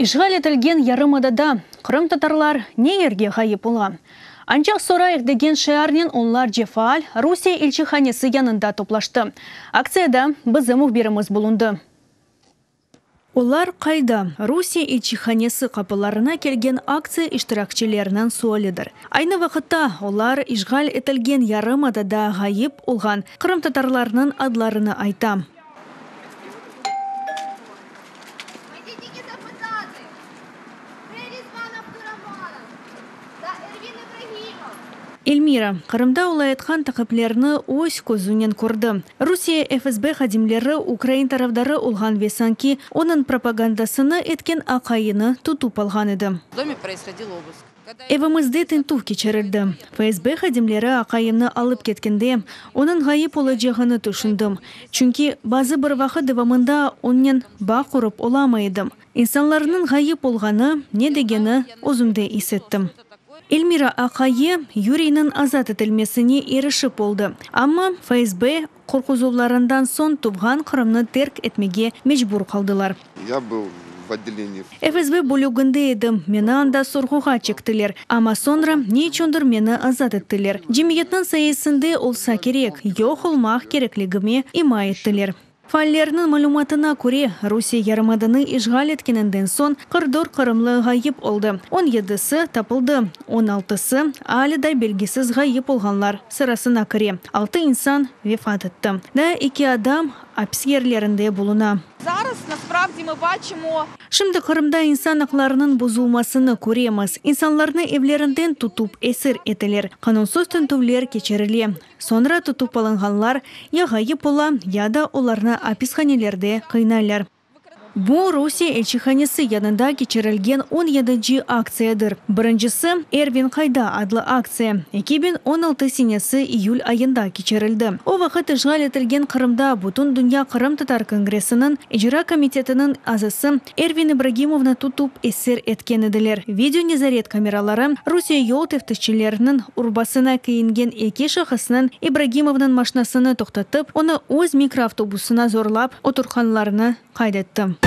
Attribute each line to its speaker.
Speaker 1: İşğal etilgen yarımadada qırımtatarlar ne yerge ğayıp ola? Ancaq sorayıq degen şiarnen onlarca faal Rusiye elçihanesi yanında toplaştı. Aktsiyada bizim mühbirimiz bulundı. Olar qayda? Rusiye elçihanesi qapılarına kelgen aktsiya iştirakçileriniñ sualidir. Aynı vaqıtta, olar işğal etilgen yarımadada ğayıp olğan qırımtatarlarnıñ adlarını ayta. Elmira, Qırımda olayatqan taqiplerni öz közünen kördi. Rusiye FSB hadimleri ukrain tarafdarı olğan ve sanki onıñ propagandasını etken aqayını tutıp alğan edi. Evimizde tintüv keçirildi. FSB hadimleri aqayımnı alıp ketkende, onıñ ğayıp olacağını tüşündim. Çünki bazı bir vaqıt devamında onnen bağ qurıp olamay edim. İnsanlarnıñ ğayıp olğanı ne degeni özümde is ettim. Elmira aqayı Yuriyniñ azat etilmesine irişip oldı, amma FSB qorquzuvlarından soñ tuvğan Qırımnı terk etmege mecbur qaldılar. FSB bölüginde edim, meni anda sorğuğa çektiler, amma soñra ne içündir meni azat ettiler. Cemiyetniñ sayesinde olsa kerek, yoq olmaq kerekligime ima ettiler. Faallerniñ malümatına köre, Rusiye yarımadanı işğal etkeninden soñ 44 qırımlı ğayıp oldı, on yedisi tapıldı, on altısı alâ da belgisiz ğayıp olğanlar sırasına kire, altı insan vefat etti, daa eki adam apis yerlerinde buluna. Şimdi Qırımda insan aqlarınıñ bozulmasını köremiz, insanlarnı evlerinden tutıp esir eteler, qanunsız tintüvler keçirile. Soñra tutıp alınğanlar ya ğayıp ola, ya da olarnı apishanelerde qıynaylar. Bu, Rusiye elçihanesi yanında keçirilgen on yedinci aktsiyadır. Birincisi, Ervin qayda adlı aktsiya 2016 senesi iyül ayında keçirildi. O vaqıt işğal etilgen Qırımda Bütündünya qırımtatar kongressiniñ icra komitetiniñ azası Ervin İbragimovnı tutıp esir etken ediler. Video nezaret kameraları Rusiye yol teftişçileriniñ urbasına kiyingen eki şahısnıñ İbragimovnıñ maşnasını toqtatıp, onı öz mikroavtobusına zorlap oturtqanlarını qayd etti.